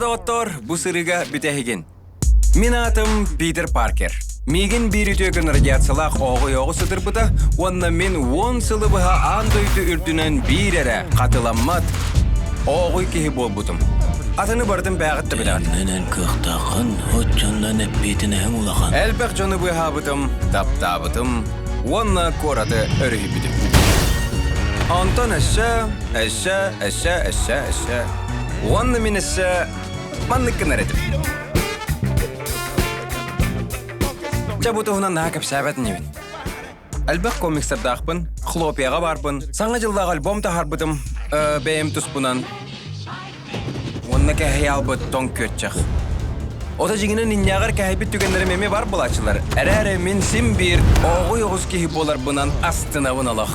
Доҕоттоор, бу сырыыга бүтэһигин. Мин аатым Питер Паркер. Миигин биир үтүө күн радиациялаах оҕо-оҕу сытырбыта уонна мин уон сылы быһа аан дойду үрдүнэн биир эрэ хатыламмат ооҕуй киһи буолбутум. Атыны барытын бээҕит да билэҕит. Төннөнөн кыахтааххын, оччоннон эппиэтинэһиҥ улахан. Элбэх дьону быыһаабытым, таптаабытым уонна куораты өрүһүйбүтүм. Онтон өссө, өссө, өссө, өссө, өссө Уонна мин өссө маннык гынар этим. Чэ бу туһунан наһаа кэпсээбэт инибин. Элбэх комикстардаахпын, хлопьяҕа баарбын, саҥа дьыллаах альбом таһаарбытым, бэйэм туспунан. Уонна кэһэй албыт тоҥ күөччэх. Ото дьиҥинэн инньээҕэр кэһэйбит түгэннэрим эмиэ бар булааччылар. Эрээри мин син биир ооҕуй оҕус киһи буоларбынан астынабын олох.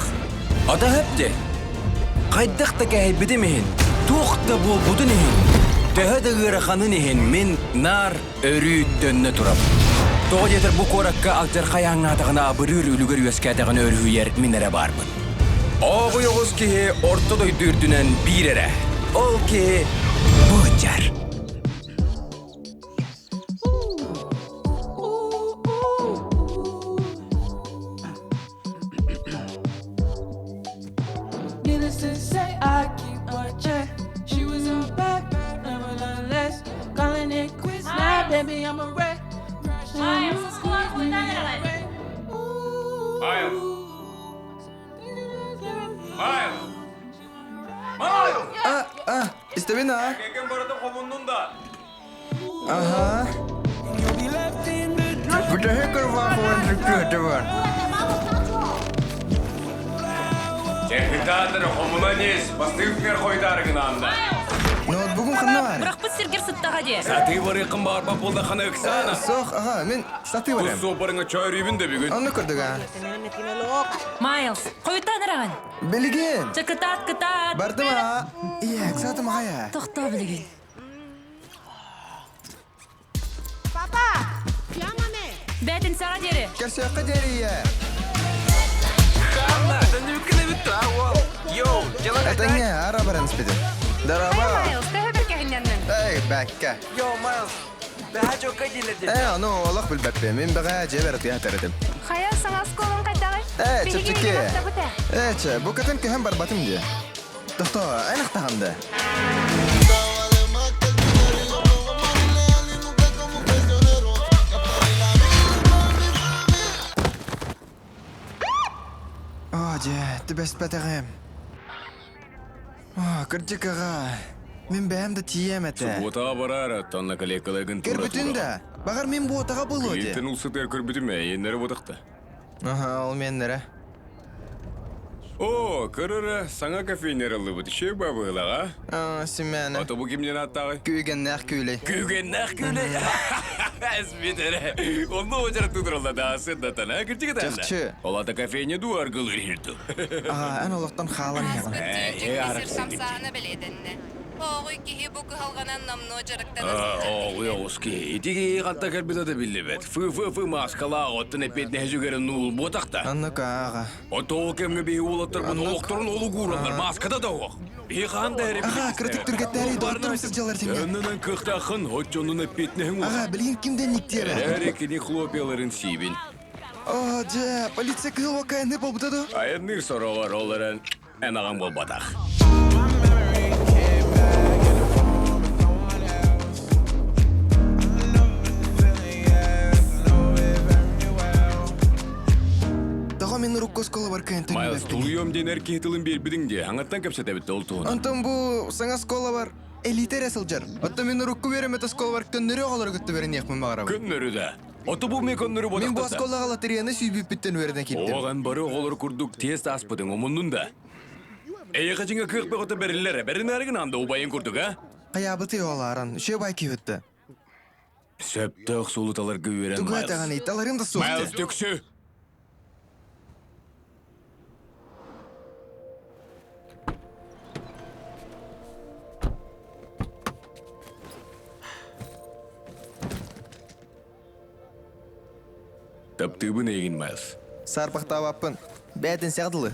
Ото сөп Хайдах да кэһэйбитим иһин, туох да буолбутун иһин, төһө да ыараханын иһин мин наар өрүү төннө турабын. Тоҕо диэтэр бу куоракка алдьархай ааҥнаатаҕына абырыыр үлүгэр үөскээтэҕинэ өрүһүйэр мин эрэ баарбын. Ооҕуй оҕус киһи орто дойду үрдүнэн биир эрэ. Ол киһи быдьар. Needless to say, I keep watching. She was a bad, nevertheless. Calling it quits now, baby, I'm a wreck. Miles, оскуолаҕа хойутаан эрэҕин. Майл! Майл! Майл! А, а, истэбин а? Кэргэн барыта хомуннун да. Аха. Бүтэһик ырбаахыбын түккүөтэ бар. Техникатор хомунан ис, бастыык хойутаары гынаанда. Ноутбугум ханна баар? Бырахпыт сиргэр сыттаҕа дии. Сатыы барыаххын баҕарбат буоллаххына ыксаана. Суох, аха, мин сатыы Тус барыам. суоппарыҥа чөөрүүбүн да бүгүн. Оннук курдук аа. Майлз, хойутаан эрэҕин. Билигин. Чэ, кытаат, кытаат. Бардым аа. Ийэ, ыксаатым аҕай аа. Тохтоо билигин. Папа, llámame. Бээтинсэҕэ диэри. Көрсүөххэ диэри ийэ. Этэҥҥэ аара баран испитим. Дорообо. Майлз, төһө бэркэһиннэнниҥ? Эй, бэккэ. Йо, Майлз, бэһэ чокка диилэр Ээ, ону олох билбэппин. Мин бэҕэһээ дьиэбэр утуйа сытар этим. Хайа, саҥа оскуолаҥ хайдаҕый? Ээ, Биһиги чэпчэки. миигин ахтабыт ээ. Ээ, чэ, букатын көһөн барбатым дии. Тохтоо, эн ахтаҕын да? Оо, дьэ, түбэспэтэҕим. Оо, кырдьык аҕа, мин бэйэм да тиийиэм этэ. Субуотаҕа бараар, оттон коллекаларгын тура Көрбүтүн да, баҕар мин буотаҕа буолуо дии. Кыйыттан улсытыгар көрбүтүм ээ, иэннэрэ буотахта. Аха, ол миэннэрэ. Оо, көр эрэ, саҥа кофейня арыллыбыт, үчүгэй бабыылаҕа. Аа, Семена. Ото бу кимнен ааттааҕый? Күүгэннээх күүлэй. Күүгэннээх күүлэй? Эспит эрэ. Онно уочарат тутуралла да сырдатан, а кырдьык этэ. Чахчы. Ол ата кофейня дуу аргылыыр иһирду. Аҕа, эн олохтон хаалан иһэҕин. Ээ, Сир арахсыы. хамсааһына бэлиэтэннэ. Ооҕуй киһи бу кыһалҕанан номнуо дьарыктана сылдьар Ооҕуй киһи. оҕус киһи. Ити киһи ханта кэлбитэ да биллибэт. Фы-фы-фы мааскалаах оттон эппиэтинэһи сүгэрин нуул буотахта. Оннук ааҕа. Отоо кэмҥэ биһи уолаттарбыт Оннук. олохторун олугуураллар мааската да оһох. Биһи хаан да эрэ Аҕа, кыратык түргэтээри доҕотторум сылдьаллар сингэ. Өннөнөн кыахтааххын, оччонун эппиэтинэһиҥ Аҕа, билигин ким да никтиэрэ. Эрээри кини хлопьяларын сиибин. Оо, дьэ, полиция кыыл уокка айанныыр буолбута дуо? Айанныыр сороҕор ол эрэн эн аҕаҥ буолбатах. Тоҕо мин урукку оскуолабар кыайан Майлз, төннүбэппиний? тулуйуом диэн эр киһи тылын биэрбитиҥ дии, аҥаттан кэпсэтэбит ол туһунан. Онтон бу саҥа оскуолабар элита эрэ сылдьар. Оттон мин урукку үөрэммит оскуолабар көннөрү оҕолору кытта бэриниэхпин баҕарабын. Көннөрү да. Ото бу мен көннөрү Мин бу бодохтор да. оскуолаҕа лотереяны сүүйбүппүттэн үөрэнэ киирдим. Оҕан бары оҕолор курдук тиэс ааспытыҥ умуннун да. Эйиэхэ дьиҥэ кыах бөҕөтө бэриллэр, бэринээригин анда убайын курдук, а? Хайаабытый ол ааран, үчүгэй бай киһибитте. Сөптөөх суолу таларга үөрэн, Тугу Майлз. этэҕиний, таларым да суох Майлз, дии. түксү! Таптыыбын эйигин, Майлз. Саарбахтаабаппын. Бээтинсэҕэ дылы.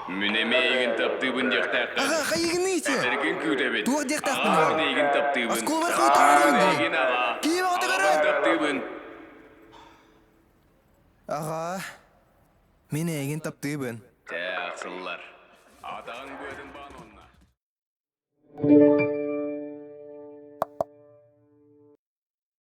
Мин эмиэ эйигин таптыыбын. таптыыбын диэхтээххин. Аҕа, хайыгыный ити? Этэргин күүтэбин. Туох диэхтээхпин Аҕа, аҕа? мин эйигин таптыыбын. Оскуолабар Аҕа, хойутаабын мин дии. эйигин аҕа. Киһи бөҕөтө Аҕабын көрөр. таптыыбын. Аҕа, мин эйигин таптыыбын. Чэ, ахсыллар. Атаҕыҥ быатын баан.